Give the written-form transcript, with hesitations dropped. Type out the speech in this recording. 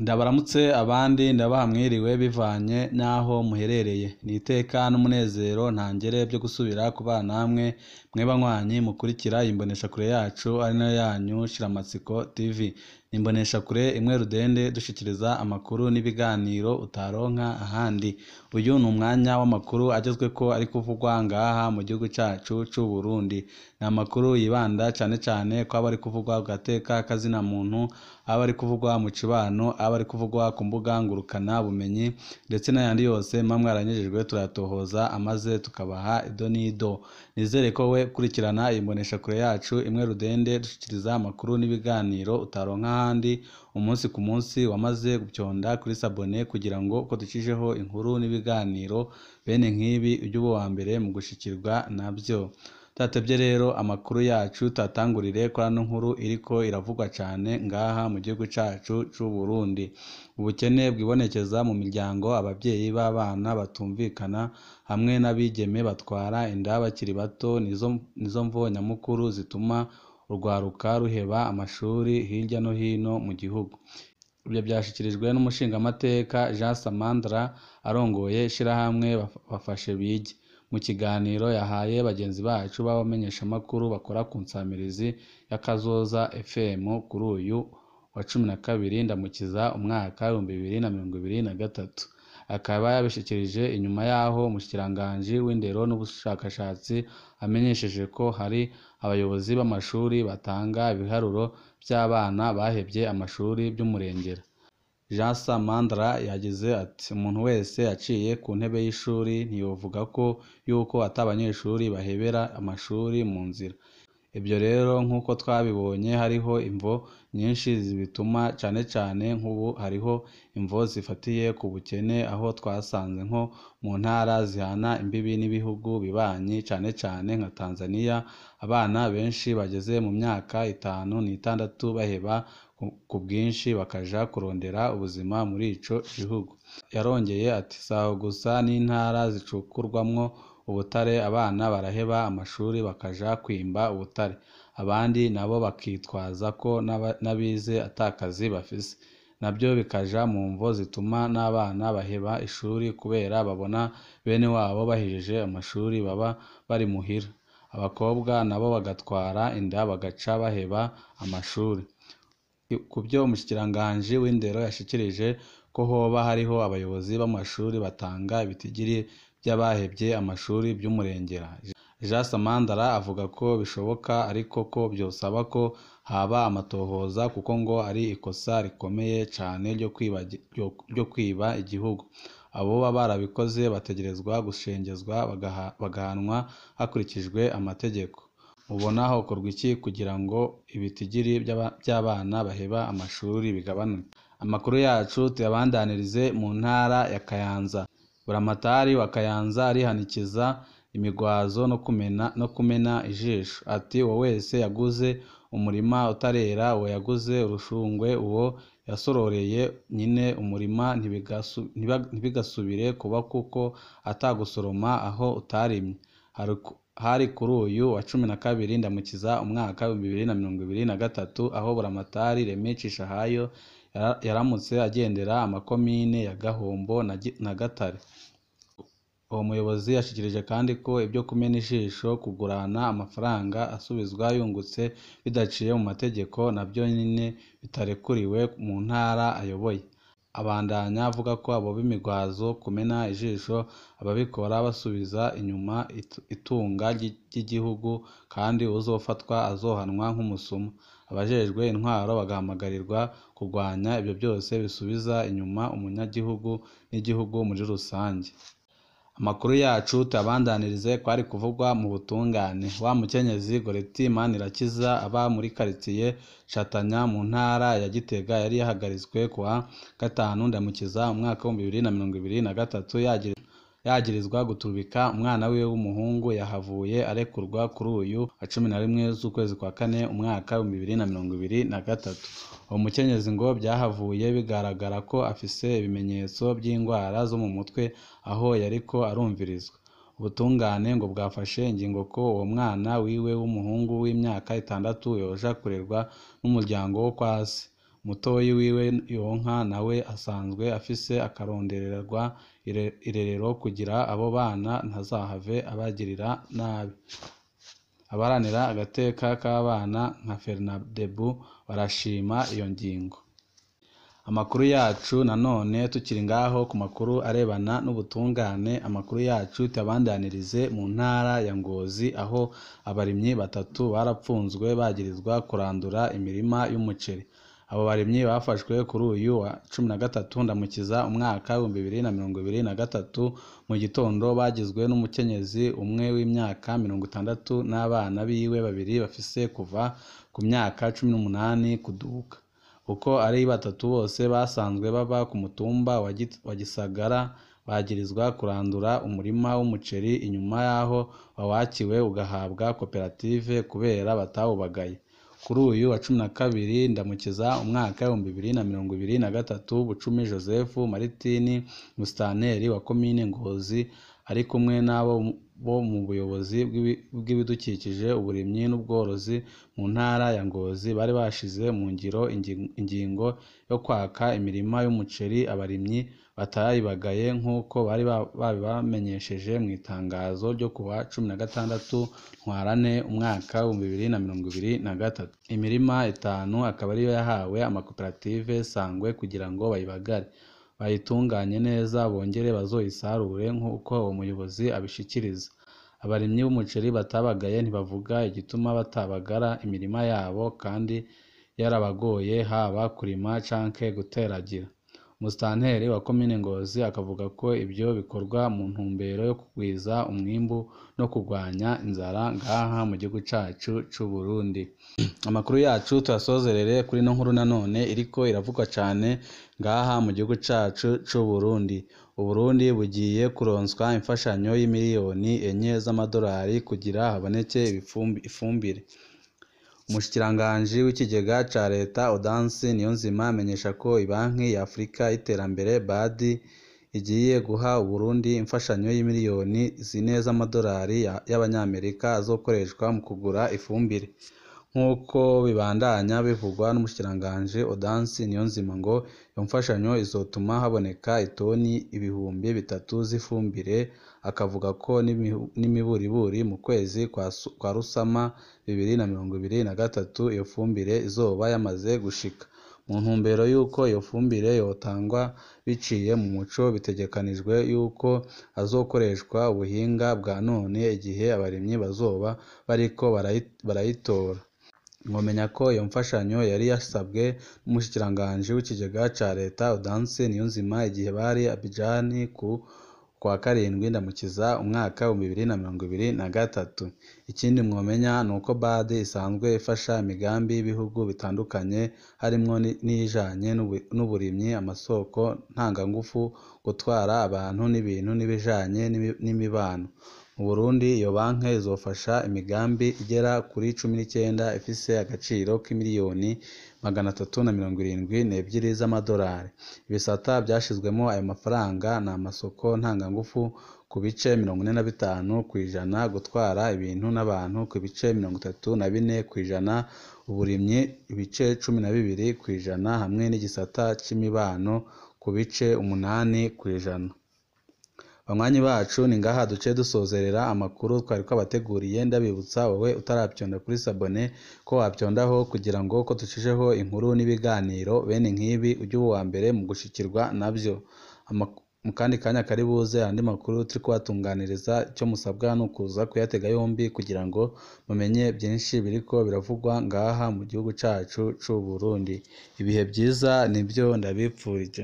Ndabaramutse abandi ndabaha mwiriwe bivanye n'aho muherereye. Ni iteka n'umunezero ntangere byo gusubira kubana namwe mwe banywanyi mukurikira iyi mboneshakure yacu ari nayo yanyu Shiramatsiko TV. Ni imboneshakure imwe rudende dushikiriza amakuru n'ibiganiro utaronka ahandi. Uyu ni umwanya w'amakuru agezweko ari kuvugwa ngaha mu gihugu cacu c'u Burundi. Ni amakuru yibanda cane cane kw'aba ari kuvugwa ku gateka kazina muntu, aba ari kuvugwa mu cibano, aba ari kuvugwa ku mbuga ngurukana bumenyi ndetse n'ayandi yose muba mwaranyujijwe turayatohoza amaze tukabaha ido n'ido. Nizere ko we kurikirana iyi mboneshakure yacu imwe rudende dushikiriza amakuru n'ibiganiro utaronka ahandi umunsi ku munsi wamaze gupyonda kuri sabone kugira ngo uko ducijeho inkuru n'ibiganiro bene nk'ibi ujye uba uwa mbere mu gushikirwa nabyo. Tudatevye rero amakuru yacu tuyatangurire kuri ano nkuru iriko iravugwa cane ngaha mu gihugu cacu c'u Burundi. Ubukene bwibonekeza mu miryango, abavyeyi b'abana batumvikana hamwe n'abigeme batwara inda bakiri bato nizo mvo nyamukuru zituma urwaruka ruheba amashuri hirya no hino mu gihugu. Ivyo vyashikirijwe n'umushingamateka Jean Samandra arongoye ishirahamwe Bafashe Bige. Mu kiganiro yahaye bagenzi bacu b'abamenyeshamakuru bakora ku nsamirizi y'Akazoza FM kuri uyu wa 12 Ndamukiza umwaka 2023. Akaba yabishikirije inyuma yaho umushikiranganji w'indero n'ubushakashatsi amenyesheje ko hari abayobozi b'amashuri batanga ibiharuro vy'abana bahevye amashuri vy'umurengera. Jean Samandra yagize ati umuntu wese yaciye ku ntebe y'ishuri ntiyovuga ko yuko ata banyeshuri bahebera amashuri mu nzira. Ibyo rero nk'uko twabibonye hariho imvo nyinshi zibituma cane cane nk'ubu hariho imvo zifatiye ku bukene aho twasanze nko mu ntara zihana imbibi n'ibihugu bibanyi cane cane nka Tanzania abana benshi bageze mu myaka 5 n'6 baheba ku bwinshi bakaja kurondera ubuzima muri ico gihugu. Yarongeye ati saho gusa n'intara zicukurwamwo ubutare abana baraheba amashuri bakaja kwimba ubutare, abandi nabo bakitwaza ko n'abize atakazi bafise, nabyo bikaja mu mvo zituma n'abana baheba ishuri kubera babona bene wabo bahejeje amashuri baba bari muhira, abakobwa nabo bagatwara inda bagaca baheba amashuri. Ku byo umushikiranganji w'indero yashikirije ko hoba hariho abayobozi b'amashuri batanga ibitigiri by'abahevye amashuri vy'umurengera. Jean Samandara avuga ko bishoboka ariko ko vyosaba ko haba amatohoza kuko ngo ari ikosa rikomeye cane ryo kwiba igihugu. Aboba barabikoze bategerezwa gushengezwa bagahanwa hakurikijwe amategeko. Mubona hokorwa iki kugira ngo ibitigiri vy'abana baheba amashuri bigabanuke? Amakuru yacu tuyabandanirize mu ntara ya Kayanza. Buramatari wa Kayanza arihanikiza imigwazo no kumena ijisho. Ati uwo wese yaguze umurima utarera, uwo yaguze urushungwe, uwo yasororeye nyine umurima ntibigasubire kuba kuko atagusoroma aho utarimye. Hari kuri uyu wa 12 Ndamukiza umwaka 2023 aho Buramatari Remy Cishahayo yaramutse agendera amakomine ya Gahombo na Gatare. Uwo muyobozi yashikirije kandi ko ibyo kumena ijisho, kugurana amafaranga asubizwa yungutse bidaciye mu mategeko nabyo nyine bitarekuriwe mu ntara ayoboye. Abandanya avuga ko abo b'imigwazo, kumena ijisho ababikora basubiza inyuma itunga ry'igihugu kandi uwuzofatwa azohanwa nk'umusuma. Abajejwe intwaro bagahamagarirwa kurwanya ibyo byose bisubiza inyuma umunyagihugu n'igihugu muri rusange. Amakuru yacu tuyabandanirize kwari kuvugwa mu butungane. Wa mukenyezi Goretti Manirakiza aba muri karitiye Shatanya mu ntara ya Gitega yari yahagaritswe kuwa 5 Ndamukiza umwaka 2023 yagirizwa guturubika umwana wiwe w'umuhungu yahavuye arekurwa kuri uyu wa 11 z'ukwezi kwa kane umwaka 2023. Uwo mukenyezi ngo byahavuye bigaragara ko afise ibimenyetso by'indwara zo mu mutwe aho yariko arumvirizwa. Ubutungane ngo bwafashe ingingo ko uwo mwana wiwe w'umuhungu w'imyaka 6 yoja kurerwa n'umuryango wo kwa se. Mutoyi wiwe yonka nawe asanzwe afise akarondererwa irerero kugira abo bana ntazahave abagirira nabi. Abaharanira agateka k'abana nka Fernadebu barashima iyo ngingo. Amakuru yacu nanone tukiri ngaho ku makuru arebana n'ubutungane, amakuru yacu tuyabandanirize mu ntara ya Ngozi aho abarimyi batatu barapfunzwe bagirizwa kurandura imirima y'umuceri. Abo barimyi bafashwe kuri uyu wa 13 Ndamukiza umwaka 2023 mu gitondo, bagizwe n'umukenyezi umwe w'imyaka 60 n'abana biwe babiri bafise kuva ku myaka 18 kuduga. Uko ari batatu bose basanzwe baba ku mutumba wa Gisagara, bagirizwa kurandura umurima w'umuceri inyuma y'aho wawakiwe ugahabwa koperative kubera batawubagaye. Kuri uyu wa 12 Ndamukiza umwaka 2023, Bucumi Joseph Maritini, musitanteri wa komine Ngozi, ari kumwe n'abo bo mu buyobozi bw'ibidukikije, uburimyi n'ubworozi mu ntara ya Ngozi, bari bashize mu ngiro ingingo yo kwaka imirima y'umuceri abarimyi batayibagaye nk'uko bari babibamenyesheje mu itangazo ryo kuwa 16 Ntwarante umwaka 2023. Imirima 5 akaba ariyo yahawe amakoperative Sangwe kugira ngo bayibagare, bayitunganye neza, bongere bazoyisarure nk'uko uwo muyobozi abishikiriza. Abarimyi b'umuceri batabagaye ntibavuga igituma batabagara imirima yabo kandi yarabagoye haba kurima canke guteragira. Umusitanteri wa komine Ngozi akavuga ko ibyo bikorwa mu ntumbero yo kugwiza umwimbu no kurwanya inzara ngaha mu gihugu cacu c'u Burundi. Amakuru yacu tuyasozerere kuri ino nkuru nanone iriko iravugwa cane ngaha mu gihugu cacu c'u Burundi. Uburundi bugiye kuronswa imfashanyo y'imiliyoni 4 z'amadolari kugira haboneke ifumbire. Umushikiranganji w'ikigega ca leta Odansi Niyonzima amenyesha ko Ibanki ya Afurika y'iterambere BAD igiye guha Uburundi imfashanyo y'imiliyoni 4 z'amadolari y'abanyamerika azokoreshwa mu kugura ifumbire. Nk'uko bibandanya bivugwa n'umushikiranganji Odansi Niyonzima, ngo iyo mfashanyo izotuma haboneka itoni 3000 z'ifumbire, akavuga ko n'imiburiburi mu kwezi kwa Rusama 2023 iyo fumbire izoba yamaze gushika. Mu ntumbero y'uko iyo fumbire yotangwa biciye mu muco, bitegekanijwe y'uko hazokoreshwa ubuhinga bwa none igihe abarimyi bazoba bariko barayitora. Mwomenya ko iyo mfashanyo yari yasabwe n'umushikiranganji w'ikigega ca leta Odansi Niyonzima igihe bari Abidjan ku kwa 7 Ndamukiza umwaka 2023. Ikindi mwomenya ni uko BAD isanzwe ifasha imigambi y'ibihugu bitandukanye harimwo n'iyijanye n'uburimyi, amasoko ntangangufu, gutwara abantu n'ibintu n'ibijanye n'imibano. Mu Burundi iyo banke izofasha imigambi igera kuri 19 ifise agaciro k'imiliyoni 372 z'amadolari. Ibisata vyashizwemo ayo mafaranga ni amasoko ntangangufu ku bice 45%, gutwara ibintu n'abantu ku bice 34%, uburimyi ibice 12% hamwe n'igisata c'imibano ku bice 8%. Banywanyi bacu, ni ngaha duce dusozerera amakuru twari twabateguriye. Ndabibutsa wowe utaravyonda kuri sabone ko wapyondaho kugira ngo ko ducisheho inkuru n'ibiganiro bene nk'ibi ujye uba uwa mbere mu gushikirwa navyo. Mu kandi kanya kari buze andi makuru turi kubatunganiriza, icyo musabwa ni ukuza kuyatega yombi kugira ngo mumenye byinshi biriko biravugwa ngaha mu gihugu cacu c'u Burundi. Ibihe vyiza nivyo ndabipfurije.